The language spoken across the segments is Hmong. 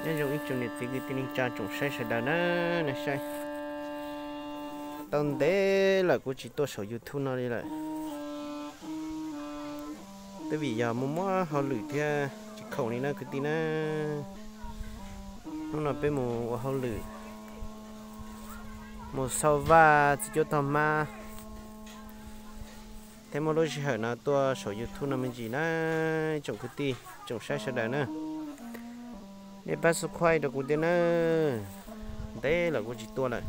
Nyob zoo ib tsoom niam txiv kwv tij neej tsa tsoom saib sawv daws na, nej saib. Tau ntev lawm kuv tsis tuaj saum YouTube no li lawm. Twb vim yog mus muab hauj lwm thiab tsis khoom li na kwv tij na. Hnub no peb mus ua hauj lwm, mus xauj vaj txiv cuab tog hmab, thiab muab lub sij hawm no tuaj saum YouTube no me ntsis na, tsoom kwv tij tsoom saib sawv daws na. Nej pab subscribe rau kuv thiab na, ntev lawm kuv tsis tuaj lawm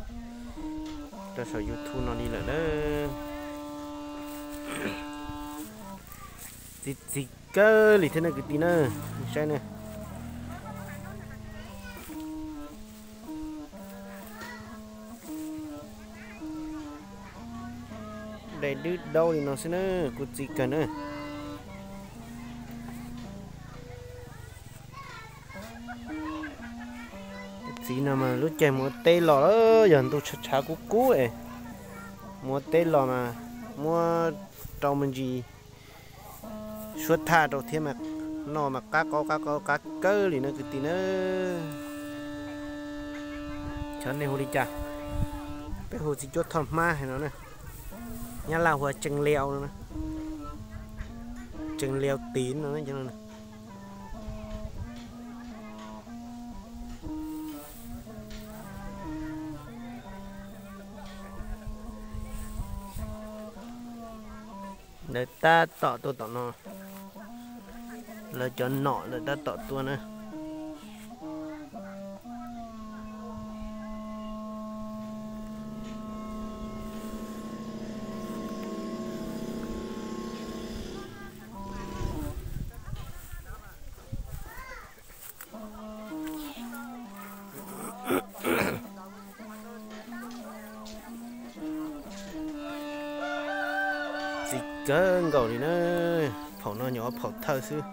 rau saum YouTube no li lawm na. Txiv txiv kawg li thiab na kwv tij na, saib na. Daim dwb daub li no xwb na, kuv txiv kawg na. Txiv no mas lub caij mus ua teb los, yog ntuj tshav tshav kub kub es mus ua teb los mas muab rau me ntsis suab thaj rau thiab mas noj mas qab qaub qab qaub qab kawg li na kwv tij na. Cov nej hu li cas? Peb hu txiv cuab thoj hmab hais no na. Nyab laj hu tseej liau no, tseej liau tiv no. Lawv tab tom tuaj tom no, lawv cov nom lawv tab tom tuaj na. Txiv kawg nkaus li na, phaum no nyuam qhuav phaum thawj xwb,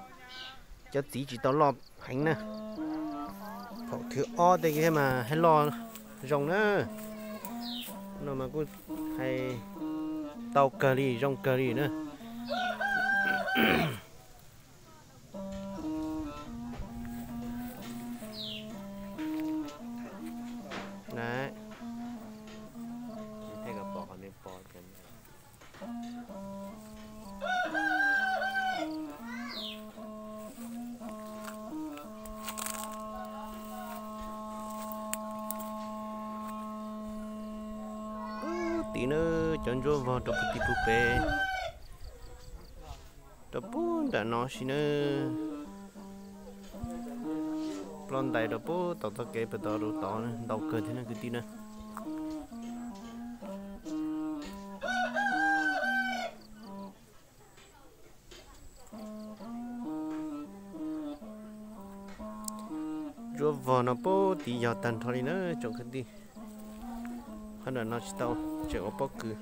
cov txiv tsis tau loj heev na. Phaum thib ob tej thiab mas hais loj zoo na. No mas kuj hais tau kawg li zoo kawg li na. Pub tim na, cov ntsuab vog rau pub tim pub pem, rau pub nram no si na. Ploj ntais rau pub tau txoj kev pem tod rau tod ntau kawg thiab na kwv tij na. Ntsuab vog no pub tid yog tag nrho li na tsoom kwv tij. Qhov nram no tsis tau, tseem ua pob kws.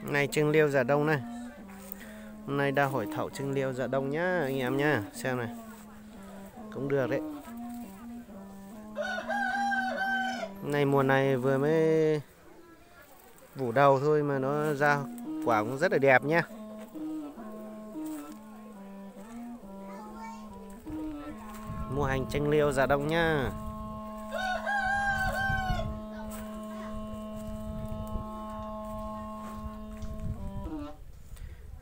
Hôm nay Trần Liêu Già Đông này. Hôm nay đang hội thảo Trần Liêu Già Đông nhá, anh em nhá. Xem này. Cũng được đấy. Hôm nay mùa này vừa mới phủ đầu thôi mà nó ra quả cũng rất là đẹp nhá. Mùa hành Trần Liêu Già Đông nhá.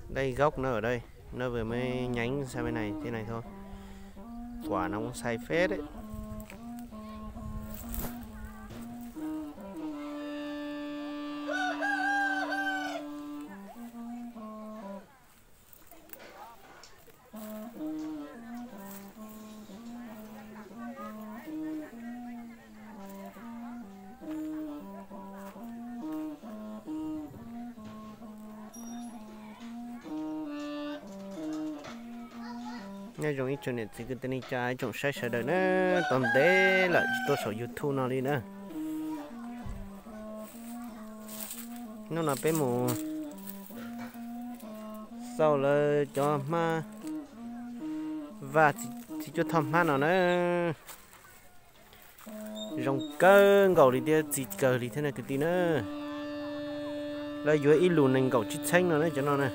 Đây, gốc nó ở đây. Nó vừa mới nhánh sang bên này, thế này thôi. Quả nó cũng sai phết đấy. Nyob zoo ib tsoom niam txiv kwv tij neej tsa ib tsoom saib sawv daws na, tau ntev lawm tsis tuaj saum YouTube no li na. Hnub no peb mus xauj lawv cov hmab vaj txiv cuab thoj hmab no na. Zoo kawg nkaus li thiab txi kawg li thiab na kwv tij na. Lawv yuav ib lus nees nkaum tsib txheeb no ne cov no na.